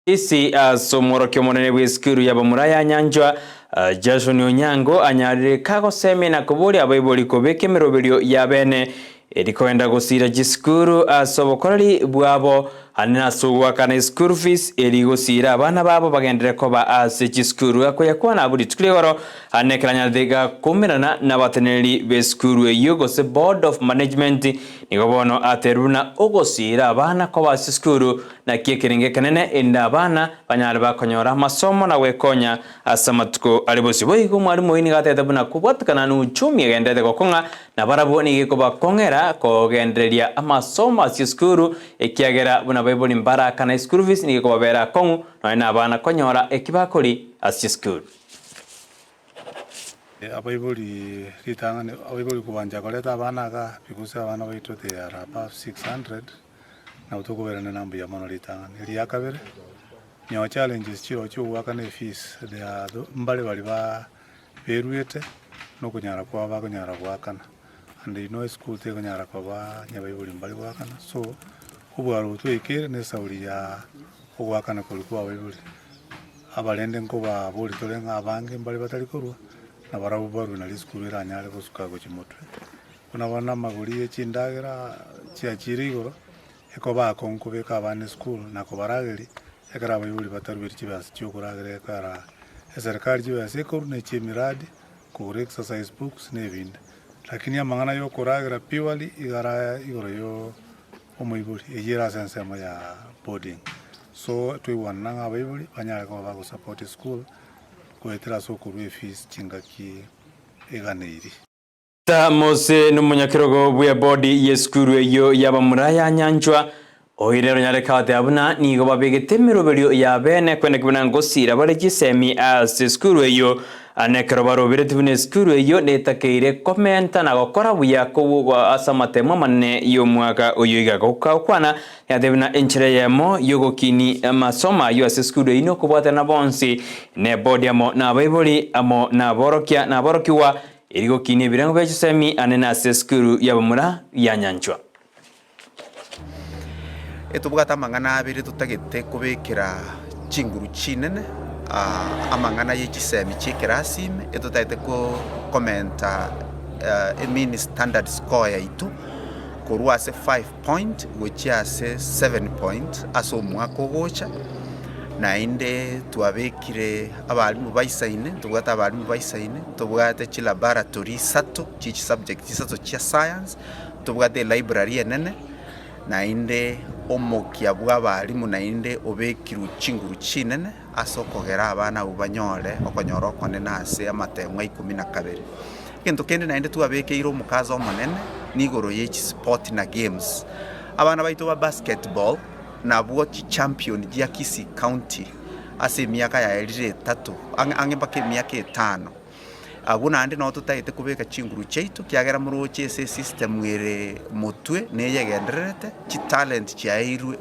Isi ase omworokia omonene bw'esukuru y'abamura ya Nyanchwa, Jason Onyango anyarire kagosemia na koboria abaibori kobeka emeroberio y'abene eri kogenda gosiira chisukuru ase obokoreri bwabo ande nase ogoakana eschool fees eri gosiira abana babo bagenderere koba ase chisukuru. Akoyakwana abwo rituko ri'igoro ande ekero anyarete gakoumerana nabateneneri b'esukuru eyio gose board of management nigo bono aterwe buna ogosiira abana koba ase chisukuru Naki ekerengo ekenene erinde abana banyare bakonyora amasomo na gwekonya ase amatuko are bosio. Boigo omwalimu oyio nigo atebete buna kobwatekana n'uchumi egendererete gokong'a, na barabwo nigo ekobakong'era kogendereria amasomo ase esukuru, ekiagera buna abaibori mbarakana eschool fees nigo ekobabera akong'u nonya nabana konyora eki bakori ase chisukuru. Abaibori ritang'ani, abaibori kobancha koreta abana igaa because abana baito they are above 600. Nabo tokoberana na mbuya mono ritang'ani. Eria kabere, nyowe challenges chirochio chiogoakana efees, there are tho mbare baria ba beruete na okonyara kwabo bakonyara goakana and you know eschool tekonyara koba onye abaibori mbari goakana so, obwaro obo twaikeire na esauri ya ogoakana koria kwa abaibori, abarende nkobabori tore ng'a abange mbare batari korwa, nabarabwo barwe nario esukuru eranyare gosuka gochia motwe. Buna bono amagori ye chindagera chiachire igoro, ekoba akong'u kobeka abana esukuru na kobarageria, ekero abaibori batarueti chibesa chiokoragera ekero eserekari chibesa ekorwa na echi'emiradi, kogora exercise books na ebinde. Lakini amang'ana ya okoragera purely iga ara igoro ya omoibori, eyio ere ase ensemo ya boarding. So twaigwanana ng'a abaibori banyare koba bagosupport esukuru goetera ase okorwa efees chingaki eganeiri. Peter Mose nomonyakerogo bw'ebodi y'esukuru eyio y'abamura ya Nyanchwa, oire oronyare goteba buna nigo babegete emeroberio ya bene kweneki buna ngosiira bare chisemi ase esukuru eyio, na ekero baroberetie buna esukuru eyio netakeire komenta na gokora buya kobua ase amatemo amanene y'omwaka oyo iga. Gokwana yatebia buna enchera eyemo y'ogokini amasomo ayio ase esukuru eyio nokobwatana bonsi nebodi amo nabaibori amo naborokia naborokigwa Erio gokinia ebirengo bia chisemi anene ase esukuru y'abamura ya Nyanchwa. Etobwate amang'ana abere totagete kobekera chinguru chinene, amang'ana ye chisemi chie ekerasi ime, etotagete komenta emean standard score yaito korwa ase five point gochia ase seven point ase omwaka ogocha, naende twabekire abalimu baisaine, ntobwate abalimu baisaine, ntobwate chilaboratory isato chie chisubject isato chia science, ntobwate elibrary enene, naende omokia bwa abalimu naende obekirwe chinguru chinene ase okogera abana abwo banyore okonyora okonene ase amatemo a ikomi na kabere. Egento kende naende twabekeire omokazo omonene nigoro ye chisport na games. Abana baito ba basketball nabwo chichampion chia Kisii County ase emiaka yaerire etato ang'e mpaka emiaka etano. Abwo naende nabo totagete kobeka chinguru chiaito kiagera moroche ase esystem ere motwe neyegendererete, chitalent chiaeirwe.